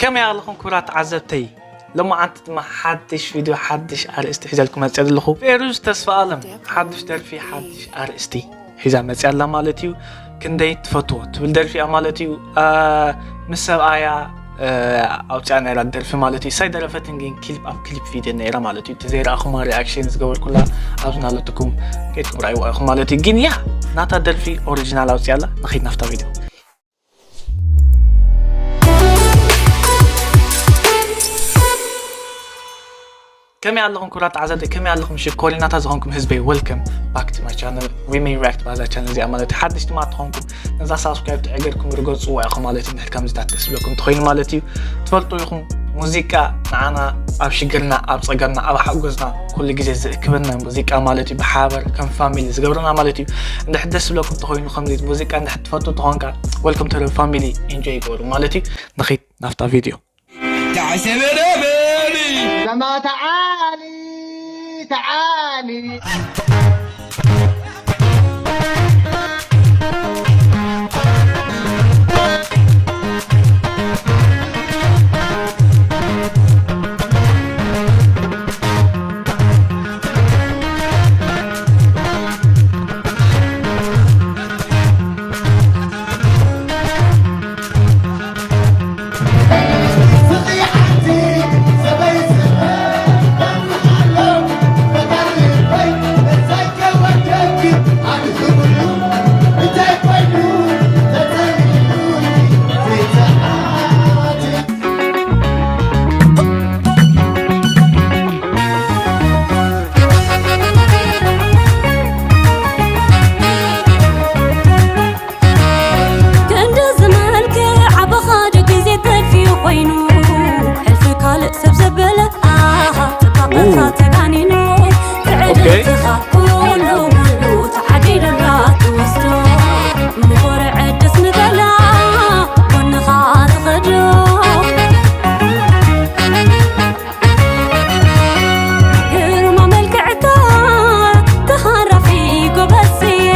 ከመይ ኣለኹም ክቡራት ተዓዘብተይ? ሎማዓንቲ ድማ ሓድሽ ቪድዮ፣ ሓድሽ ኣርእስቲ ሒዘልኩም መፅእ ኣለኹ። ፌሩዝ ተስፋ ኣለም ሓድሽ ደርፊ፣ ሓድሽ ኣርእስቲ ሒዛ መፅእ ኣላ ማለት እዩ። ክንደይ ትፈትዎ ትብል ደርፊ እያ ማለት እዩ። አ፣ ምስ ሰብኣያ፣ አ፣ ኣውፅኣ ነይራ ደርፊ ማለት እዩ። ሳይ ደረፈትን ግን ክሊፕ ኣብ ክሊፕ ቪድዮ ነይራ ማለት እዩ። እቲ ዘይረኣኹማ ሪኣክሽን ዝገበርኩላ ኣብዚ ናለትኩም ከይድኩም ርኣይዋ ኢኹም ማለት እዩ። ግን ያ ናታ ደርፊ ኦሪጂናል ኣውፅኣ ኣላ። ንኸይድ ናፍታ ቪድዮ። ከመይ ኣለኹም ክቡራት ተዓዘብቲ፣ ከመይ ኣለኹም ሽኮሪናታት ዝኾንኩም ህዝበይ? Welcome back to my channel. We may react ባዛ ቻነል እዚኣ ማለት እዩ። ሓድሽ ድማ ትኾንኩም ነዛ ሳብስክራይብ ትዕገርኩም ርገጽዋ ኢኹም ማለት እዩ። እንድሕር ከምዚታት ደስ ዝብለኩም እንተኾይኑ ማለት እዩ። ትፈልጡ ኢኹም ሙዚቃ ንዓና ኣብ ሽግርና፣ ኣብ ጸገምና፣ ኣብ ሓጎዝና ኩሉ ግዜ ዝእክበና ሙዚቃ ማለት እዩ። ብሓበር ከም ፋሚሊ ዝገብረና ማለት እዩ። እንድሕር ደስ ዝብለኩም እንተኾይኑ ከምዚ ሙዚቃ እንድሕር ትፈቱ እንተኾንካ welcome to the family፣ ኢንጆይ ይገብሩ ማለት እዩ። ንኺድ ናፍታ ቪድዮ። تعسب دبلي. لما تعالي، تعالي. ክንዲ ዝመልክዕ ዓበኻ ዶ ግዜ ጠፊኡ ኮይኑ፣ ሕልፊ ካልእ ሰብ ዘበለ፣ ኣሃ፣ ጽባቐኻ ኡ። ተጋኒኑ፣ ኦኬ። ትዕድልትኻ ኩሉ ሙሉ ተዓዲሉላ ትወስዶ። ምኹርዐት ደስ ምበላ፣ ጎንኻ ትኸዶ። ግርማ መልክዕካ ተሃራፊ ጎበዝየ፣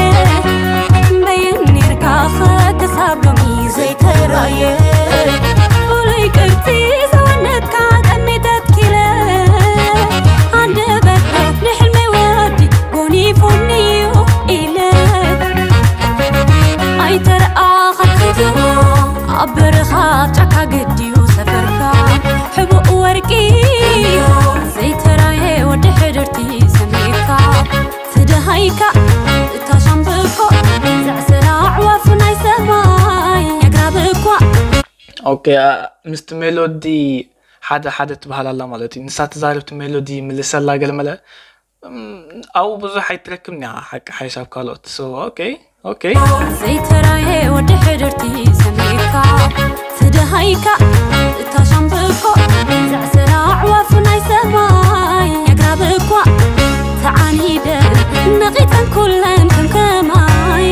በየን ኔርካ ኸ ክሳብ ሎሚ ዘይተራየ? ፍሉይ ቅርጺ ሰውነትካ ጠሜት ኣትኪለ፣ ሃንደበት ንሕልመይ ወዲ ጎኒፉኒ'ዩ ኢለ ኣይተረኣኻን ከተማ ኣብ በረኻ ኣብ ጫካ ግድዩ ሰፈርካ። ሕቡእ ወርቂ ዘይተራየ ወዲ ሕድርቲ ሰሜካ። ትደሃይካ እታ ሻምብቆ ዘዕሰላ ኣዕዋፍ ናይ ሰማይ ኣግራብ እኳ። ኦኬ፣ አ፣ ምስቲ ሜሎዲ ሓደ ሓደ ትበሃል ኣላ ማለት እዩ። ንሳ ትዛረብ እቲ ሜሎዲ ይምልሰላ ገለመለ። እም፣ ኣብኡ ብዙሕ ኣይትረክብን እያ፣ ሓቂ ሓይሽ ኣብ ካልኦት። So፣ ኦኬ፣ ኦኬ። ዘይተራየ ወዲ ሕድርቲ ሰሜካ። ትደሃይካ እታ ሻምብቆ ዘዕሰላ ኣዕዋፍ ናይ ሰማይ ኣግራብ እኳ። ተዓኒደ ነቒጸን ኩለን ከም ከማይ።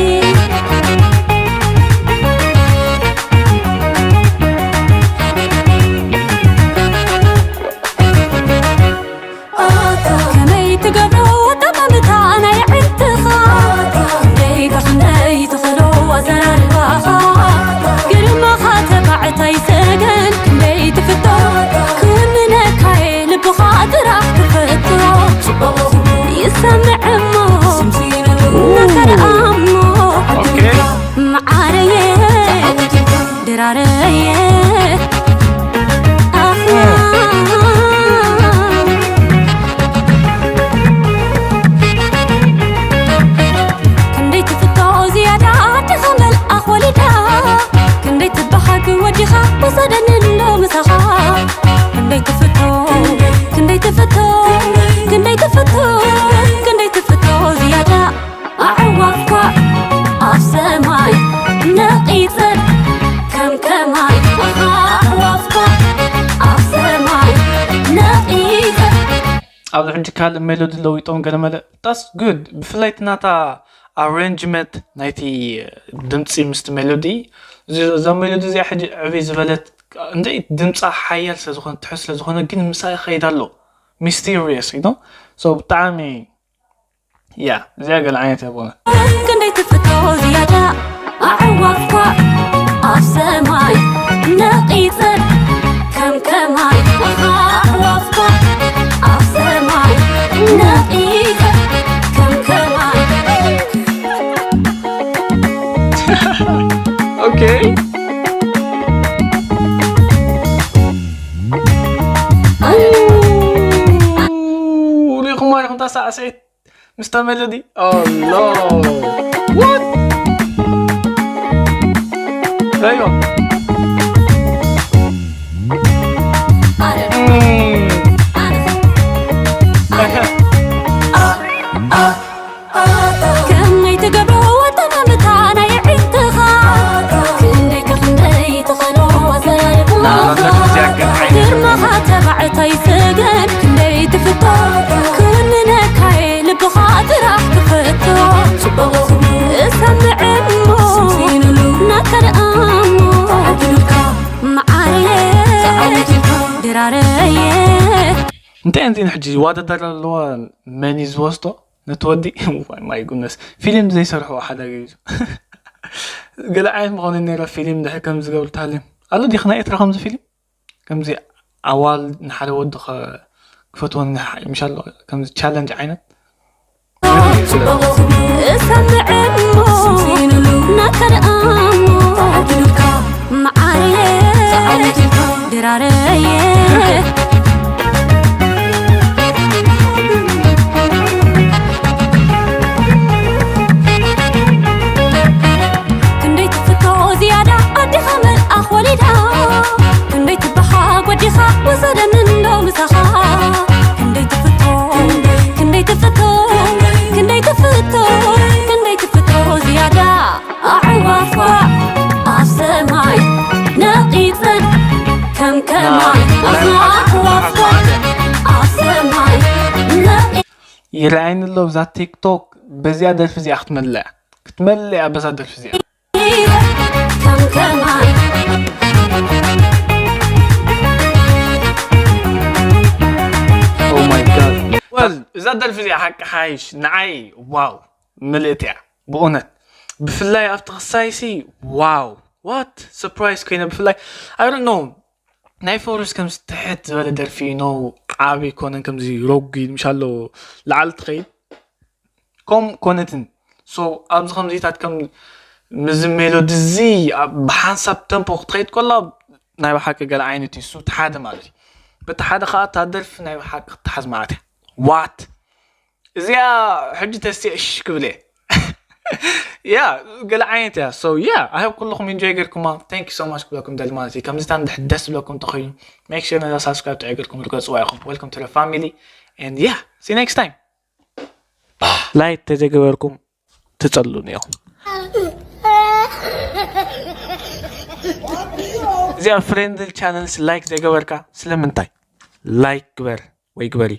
ከመይ ትገብሮ ኣጠማምታ ናይ ኣዒንትኻ? ክንደይ ክንደይ ትኽእሎ ኣዘራርባኻ? ግርማኻ ተባዕታይ ሰገን ክንደይ ትፍቶ? ክውንነካ'የ ልብኻ ጥራሕ ክፈቶ። ይሰምዕ እሞ ናካ ደኣ እሞ ኦኬ። መዓረየ ድራረየ ኣኽላ። ክንደይ ትፍቶ ዝያዳ ኣድኻ መልኣኽ ወሊዳ። ክንደይ ትበሃግ ወዲኻ ወሰደኒ እንዶ ምሳኻ። ክንደይ ትፍቶ፣ ክንደይ ትፍቶ፣ ክንደይ ትፍቶ፣ ክንደይ ትፍቶ ዝያዳ ኣዕዋፍኳ ኣብ ሰማይ ነቒጸን ከም ከማይ። ኣዕዋፍኳ ኣብ ሰማይ ነቒጸን። ኣብዚ ሕጂ ካልእ ሜሎዲ ለዊጦም ገለመለ። That's good። ብፍላይ እቲ ናታ ኣሬንጅመንት ናይቲ ድምፂ ምስቲ ሜሎዲ፣ እዚ፣ እዛ ሜሎዲ እዚኣ ሕጂ ዕብይ ዝበለት፣ እንደ ድምፃ ሓያል ስለ ዝኾነ፣ ትሑት ስለ ዝኾነ፣ ግን ምሳይ ይኸይድ ኣሎ። ሚስቴሪየስ፣ you know? So ብጣዕሚ፣ ያ፣ እዚኣ ገለ ዓይነት እያ ብእውነት። ክንደይ ትፍቶ ዝያዳ ኣዕዋፍኳ ኣብ ሰማይ ነቒጸን ሳዕስዒት ምስታ ሜሎዲ። Oh no! What? ረዮ። ከመይ ትገብሮ ወጠናምታ ናይ ዕድኻ ክንደይ ክንደይ ትኸዶ ኣዘራርባኻ ግርማኻ ተባዕታይ ሰገን ክንደይ ትፍቶ ክውንነካይ ልብኻ ጥራሕ ክፈቶ እሰምዕ እሞ ናተርኣሞ መዓረየ ድራረየ እንታይ እንትን ሕጂ ይዋዳደር ኣለዋ መን እዩ ዝወስዶ ነቲ ወዲ my goodness ፊልም ዘይሰርሑ ሓደ ገይዙ ገለ ዓይነት ምኾነ ነረ ፊልም ድሕር ከም ዝገብሩ ታልዮም ኣሎ ዲኽ ናይ ኤርትራ ከምዚ ፊልም ከምዚ ኣዋል ንሓደ ወዲ ክፈትወን ምሻሎ ከምዚ ቻለንጅ ዓይነት እሰምዕ እሞ ናተርኣሞ መዓረየ ድራረየ ክንደይ ትፍቶ ዝያዳ ኣዴኻ መልኣኽ ወሊዳ ክንደይ ትበሓግ ወዲኻ ወሰደ ምንዶ ምሳኻ ክንደይ ትፍቶ ክንደይ ትፍቶ ክንደይ ትፍቶ ክንደይ ትፍቶ ዝያዳ ኣዕዋፋ ኣብ ሰማይ ነቒጸን ከም ከማይ ኣዕዋፋ ኣብ ሰማይ ነቒ ይረኣይኒ ኣሎ ብዛ ቲክቶክ በዚኣ ደርፊ እዚኣ ክትመልእ ክትመልእ እያ በዛ ደርፊ እዚኣ ከም ከማይ Oh my God. Well, እዛ ደርፊ እዚኣ ሓቂ ሓይሽ ንዓይ ዋው ምልእቲ እያ ብእውነት ብፍላይ ኣብቲ ክሳይሲ ዋው what surprise ኮይነ ብፍላይ I don't know ናይ ፎርስ ከምዚ ትሕት ዝበለ ደርፊ ኖ ዓብ ኮነን ከምዚ ረጒድ ምሻሎ ላዓል ትኸይድ ከም ኮነትን so ኣብዚ ከምዚታት ከም ምዚ ሜሎዲ እዚ ብሓንሳብ ተምፖ ክትኸይድ ከላ ናይ ብሓቂ ገለ ዓይነት እዩ ሱት ሓደ ማለት እዩ በቲ ሓደ ከዓ እታ ደርፊ ናይ ብሓቂ ክትሓዝ ማለት እያ ዋት እዚኣ ሕጂ ተስቲያ እሽ ክብል እየ ያ ገለ ዓይነት እያ so yeah I hope ኩልኹም enjoy ገርኩማ thank you so much ክብለኩም ደሊ ማለት እዩ ከምዚታ እንድሕ ደስ ዝብለኩም እንተኮይኑ make sure ነዛ subscribe ትዕገርኩም ርገፅዋ ኢኹም welcome to the family and yeah see you next time like ተዘገበርኩም ትጸሉን ኢኹም እዚኣ friendly channels like ዘይገበርካ ስለምንታይ like ግበር ወይ ግበሪ